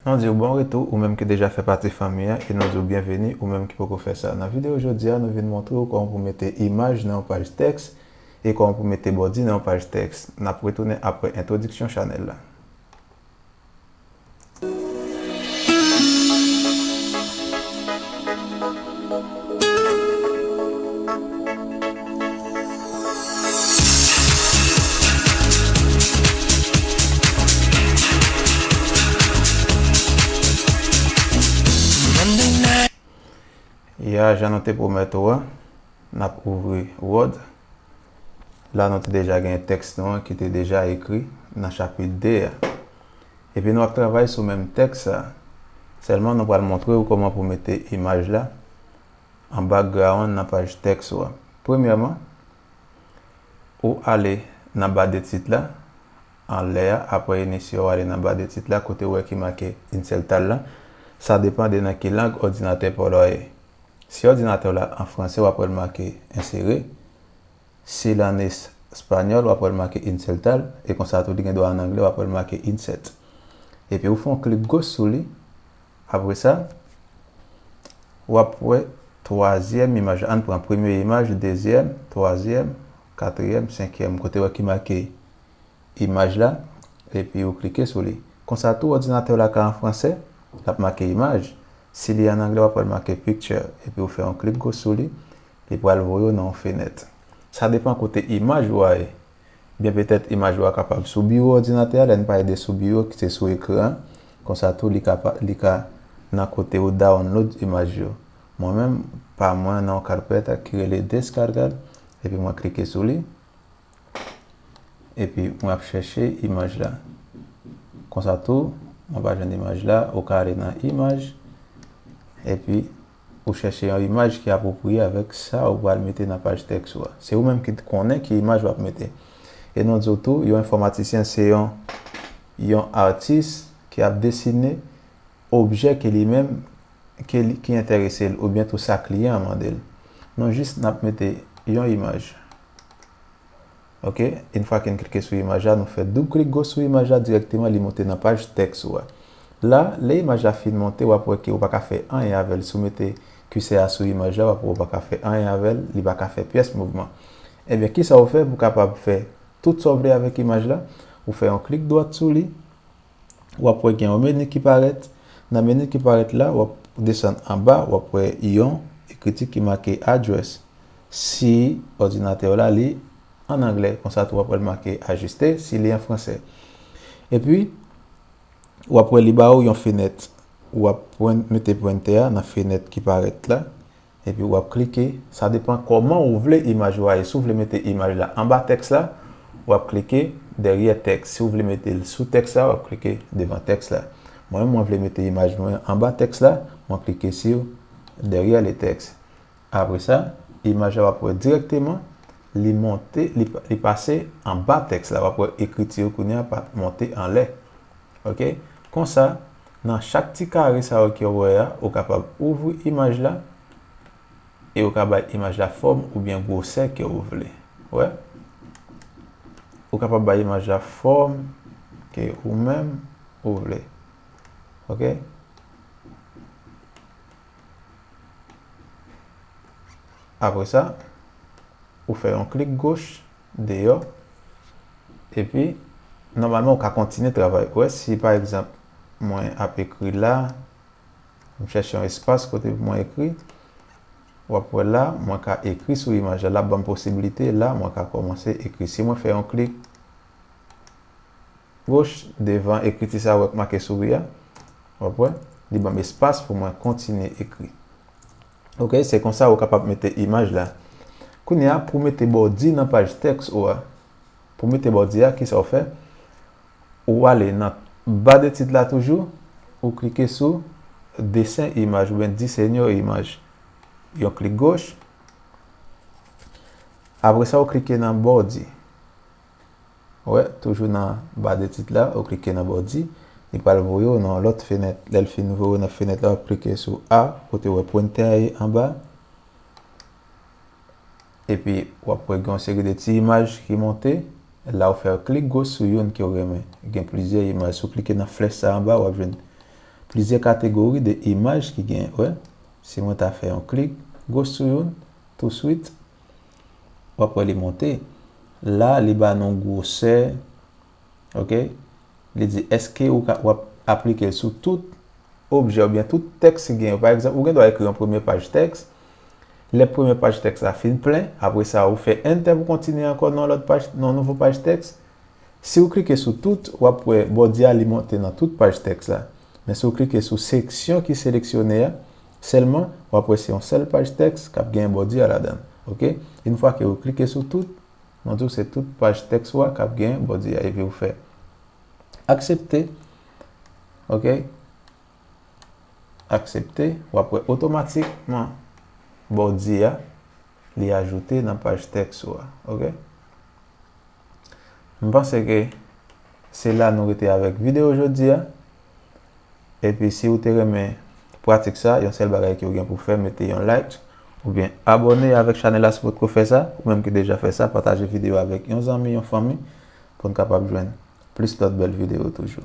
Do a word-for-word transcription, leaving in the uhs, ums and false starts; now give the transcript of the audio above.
Nou di w bon retou, ou menm ki deja fè pati fanmi an, e nou di w byenveni, ou menm ki poko fè sa. Nan videyo jodi a, nou vin montre w kòman pou mete imaj nan yon paj tèks e kòman pou mete bòdi nan yon paj tèks. N ap retounen apre entwodiksyon chanèl la. Ya, jan nou te pwomèt ou a, n ap ouvri Word. La, nou te deja gen tèks nou an ki te deja ekri nan chapit de a. Epi nou ap travay sou menm tèks sa. Sèlman, nou pral montre w kòman pou mete imaj la an background nan paj tèks ou a. Premyèman, ou ale nan ba de tit la, anlè a, apre inisye w ale nan ba de tit la, kote w wè ki make Insertar la. Sa depann de nan ki lang òdinatè pa w la ye. Si òdinatè w la an franse, w ap wè l make Insérer. Si l an es-, espanyòl, w ap wè l make Insertar, e konsa tou li gen dwa an anglè, w ap wè l make Insert. Epi ou fè yon klik goch sou li. Apre sa, w ap wè twazyèm imaj la. Ann pran premye imaj, dezyèm, twazyèm, katriyèm, senkyèm. Kote w wè ki make imaj la, epi ou klike sou li. Konsa tou, òdinatè w la ka an franse, l ap make imaj. Si li an anglè, w ap wè l make picture, epi ou fè yon klik goch sou li, li pral voye w nan yon fenèt. Sa depann kote imaj ou a ye. Byen petèt imaj ou a kapab sou biwo òdinatè a, lè n pale de sou biwo, ki se sou ekran an. Konsa tou, li ka pa, li ka nan kote ou download imaj yo. Mwen menm, pa mwen nan yon karpèt ki rele Descargar, epi mwen klike sou li. Epi mwen ap chèche imaj la. Konsa tou, mwen pa jwenn imaj la, ou ka ale nan imaj, epi ou chèche yon imaj ki apwopriye avèk sa ou pral mete nan paj tèks ou a. Se ou menm ki konnen ki imaj w ap mete. E nou di w tou, yon enfòmatisyen se yon, yon atis ki ap desine objè ke li menm, ke li, ki enterese l, oubyen tou sa kliyan an mande l. Nou jis n ap mete yon imaj. Ok, yon fwa ke n klike sou imaj la, nou fè doub klik goch sou imaj la, dirèkteman li monte nan paj tèks ou a. La, lè imaj la fin monte, w ap wè ke ou pa ka fè anyen avè l. Si w mete kisè a sou imaj la, w ap wè ou pa ka fè anyen avè l, li pa ka fè pyès mouvman. Ebyen, kisa w fè pou w kapab fè tout sa w vle avèk imaj la? Ou fè yon klik dwat sou li, w ap wè gen yon meni ki parèt. Nan meni ki parèt la, w ap desann anba, w ap wè yon ekriti ki make address. Si òdinatè w la li an anglè, konsa tou w ap wè l make ajiste, si li an franse. Epi, w ap wè li ba ou yon fenèt. W ap pwen-, mete pwentè a nan fenèt ki parèt la. Epi w ap klike, sa depann kòman ou vle imaj ou a ye. Si w vle mete imaj la anba tèks la, w ap klike dèryè tèks. Si w vle mete l sou tèks la, w ap klike devan tèks la. Mwen menm, mwen vle mete imaj mwen anba tèks la, mwen klike sur derrière le texte. Apre sa, imaj la w ap wè dirèkteman, li monte, li, li pase anba tèks la. W ap wè ekriti yo kounye a pa monte anlè. Ok? Konsa, nan chak ti kare sa yo ke w wè a, ou kapab ouvri imaj la e ou ka bay imaj la fòm oubyen gwosè ke ou vle. Wè? Ou kapab bay imaj la fòm ke ou menm ou vle. Ok? Apre sa, ou fè yon klik goch deyò, epi nòmalman ou ka kontinye travay. Ou wè, si pa egzanp, mwen ap ekri la, m chèche yon espas kote pou mwen ekri, w ap wè la, mwen ka ekri sou imaj la, l ap ban m posiblite, la, mwen ka kòmanse ekri. Si mwen fè yon klik goch devan ekriti sa a w wè k make souri a. W ap wè, li ban m espas pou mwen kontinye ekri. Ok, se konsa ou kapab mete imaj la. Kounye a, pou mete bòdi nan paj tèks ou a, pou mete bòdi a, kisa w fè? Ou ale nan ba de tit la toujou, ou klike sou desen imaj oubyen diseño imaj. Yon klik goch. Apre sa, ou klike nan bòdi. Wè, toujou nan ba de tit la, ou klike nan bòdi, li pral voye w nan yon lòt fenèt. Lè l fin voye w nan fenèt la, w ap klike sou A, kote w wè pwentè a ye anba. Epi, w ap wè gen yon seri de ti imaj ki monte. La, ou fè klik goch sou youn ke w renmen. Gen plizyè imaj. Si w klike nan flèch sa anba, w ap jwenn plizyè kategori de imaj ki genyen, wè. Si mwen ta fè yon klik gwo sou youn, touswit, w ap wè li monte. La, li ba nou gwosè, ok? Li di, èske ou ka, w ap aplike l sou tout objè oubyen tout tèks ki genyen? Pa egzanp, ou gen dwa ekri yon premye paj tèks. Lè premye paj tèks la fin plen, apre sa, ou fè Enter pou kontinye ankò nan lòt paj, nan nouvo paj tèks. Si w klike sou tout, w ap wè bòdye a li monte nan tout paj tèks la. Men si w klike sou seksyon ki seleksyone a, sèlman, w ap wè se yon sèl paj tèks k ap gen bòdye a ladan l. Ok? Yon fwa ke w klike sou tout, nou di w se tout paj tèks ou a k ap gen bòdye a. Epi w fè aksepte. Ok? Aksepte. W ap wè otomatikman bòdye a li ajoute nan paj tèks ou a. Ok? M panse ke se la nou rete avèk videyo jodi a. Epi si ou te renmen pratik sa, yon sèl bagay ke ou gen pou fè, mete yon like oubyen abòne avèk chanèl la si w potko fè sa, ou menm ki deja fè sa, pataje videyo avèk yon zanmi, yon fanmi, pou n kapab jwenn plis lòt bèl videyo toujou.